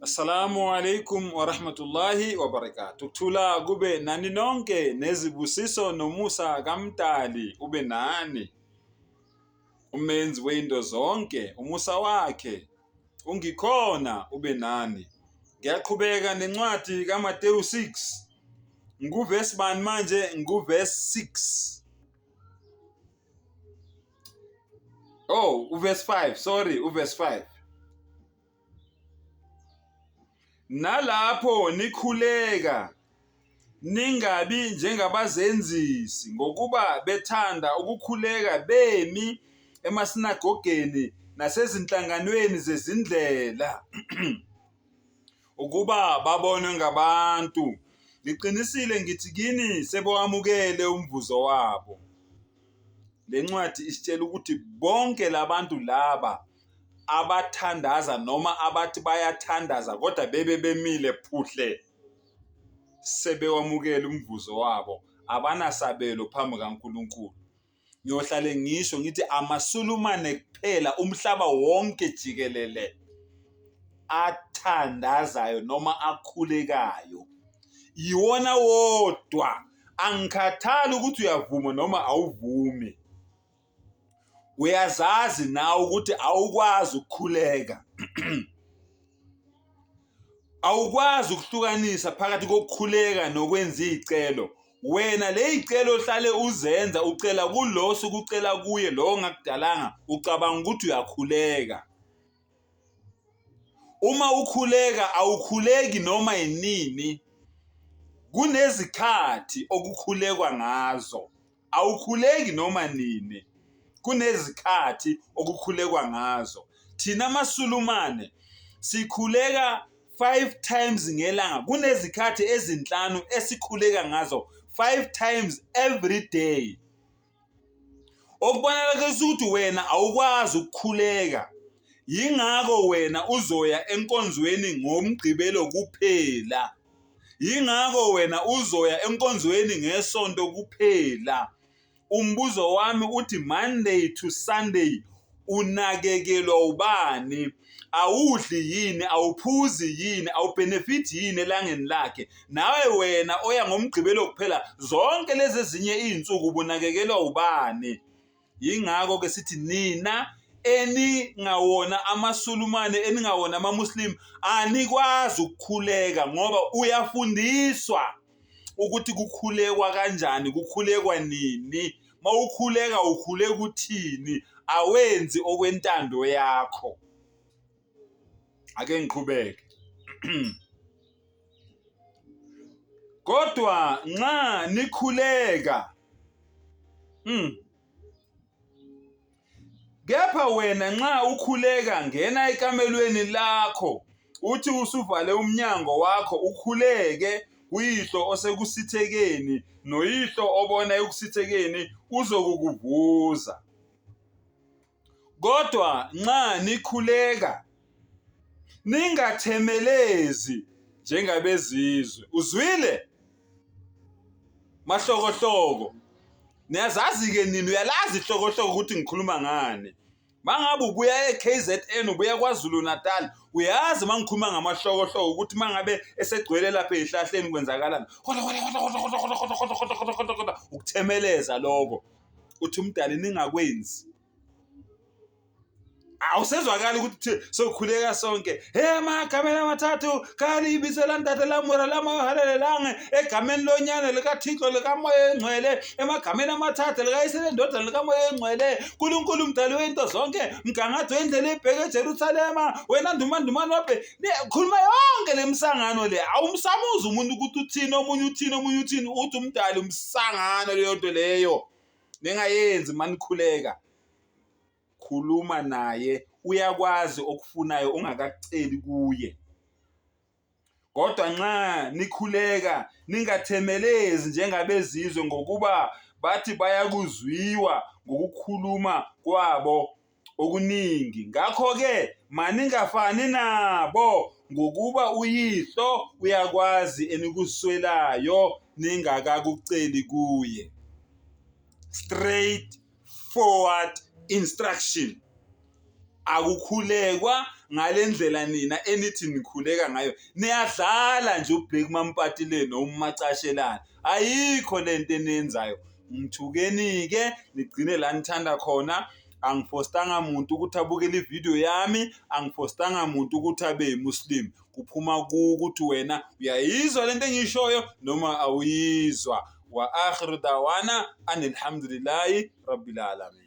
Assalamu alaikum wa rahmatullahi wa barakatuh. Ukuthula kube nani nonke nezibusiso nomusa kaMdali ube nani. Umenzi weinto zonke, umusa wakhe ungikhona ube nani. Ngiyaqhubeka nencwadi kaMateyu 6. Ngikuvesi bani manje? Ngikuvesi 6. Oh, uverse 5, sorry, uverse 5. Nalapho nikhuleka, ningabi njengabazenzisi, ngokuba bethanda ukukhuleka bemi emasinagogeni nasezinhlanganweni zezindlela ukuba babonwe ngabantu. Ngiqinisile ngithi kini sebewamukele umvuzo wabo. Le ncwadi isitshela ukuthi bonke labantu laba abathandaza noma abathi bayathandaza kodwa bebe bemile phuhle sebewamukela umvuzo wabo abanasabelo phambi kaNkulunkulu. Ngiyohlale ngisho ngithi amaSulumane kuphela umhlaba wonke jikelele athandazayo noma akhulekayo yiwona wodwa angikhathali ukuthi uyavuma noma awuvumi Uyazazi nawe ukuthi awukwazi ukukhuleka. Awukwazi ukuhlukanisa phakathi kokukhuleka nokwenza iy'celo. Wena le y'celo ohlale uzenza ucela kulo osuke ucela kuye lo ongakudalanga ucabanga ukuthi uyakhuleka. Uma ukhuleka awukhuleki noma yinini. Kunezikhathi okukhulekwa ngazo. Awukhuleki noma nini. Kunezikhathi okukhulekwa ngazo. Thina maSulumane sikhuleka 5 times ngelanga. Kunezikhathi ezinhlanu esikhuleka ngazo 5 times every day. Okubonakalisa ukuthi wena awukwazi ukukhuleka. Yingakho wena uzoya enkonzweni ngoMgqibelo kuphela. Yingakho wena uzoya enkonzweni ngeSonto kuphela. Umbuzo wami uthi Monday to Sunday unakekelwa ubani? Awudli yini, awuphuzi yini, awubhenefit yini elangeni lakhe? Nawe wena oya ngoMgqibelo kuphela, zonke lezi ezinye iy'nsuku ubunakekelwa ubani? Yingakho ke sithi nina eningawona amaSulumane eningawona amaMuslim anikwazi ukukhuleka ngoba uyafundiswa ukuthi kukhulekwa kanjani kukhulekwa nini mawukhuleka ukhuleka uthini awenzi okwentando yakho ake ngiqhubeke Kodwa nxa nikhuleka Kepha wena nxa ukhuleka ngena ekamelweni lakho uthi usuvale umnyango wakho ukhuleke kuyihlo osekusithekeni noyihlo obona ekusithekeni uzokukuvuza. Kodwa nxa nikhuleka ningathemelezi njengabezizwe. Uzwile? Mahlokohloko. Niyazazi-ke nina, uyalazi ihlokohloko ukuthi ngikhuluma ngani. Mangabe ubuya e-KZN ubuya KwaZulu Natal, uyazi mangikhuluma ngamahlokohloko ukuthi mangabe esegcwele lapha ezihlahleni kwenzakalani. Ukuthemeleza lokho. Uthi umdali ningakwenzi. Awusezwakali ukuthi sokhuleka sonke he emagameni amathathu kali ibizo lantate lamora lamahalelelange egameni lonyana likathixo likamoya engcwele emagameni amathathu likayise lendodana likamoya engcwele nkulunkulu mdali wento zonke mgangatho wendlela ebheke ejerusalema wena ndumandumane wabhe khuluma yonke le misangano le awumsamuzi umuntu ukuthi uthini omunye uthini omunye uthini uthi umdali umsangano leyo nto leyo ningayenzi manikhuleka khuluma naye uyakwazi okufunayo ungakakuceli kuye kodwa nxa nikhuleka ningathemelezi njengabezizwe ngokuba bathi bayakuzwiwa ngokukhuluma kwabo okuningi ngakho-ke maningafani nabo ngokuba uyihlo uyakwazi enikuswelayo ningakakuceli kuye straight forward instruction akukhulekwa Ngale ndlela nina enithi nikhuleka ngayo, niyadlala nje uBlack Mampatile nomacashelana. Ayikho lento eniyenzayo. Ngithukeni-ke nigcine la nithanda khona. Angifostanga muntu ukuthi abukele ividiyo yami, angifostanga muntu ukuthi abe yimuslim. Kuphuma kuwe ukuthi wena uyayizwa lento engiyishoyo noma awuyizwa. Wa akhiru dawana anilhamdulillahi rabbil alamin.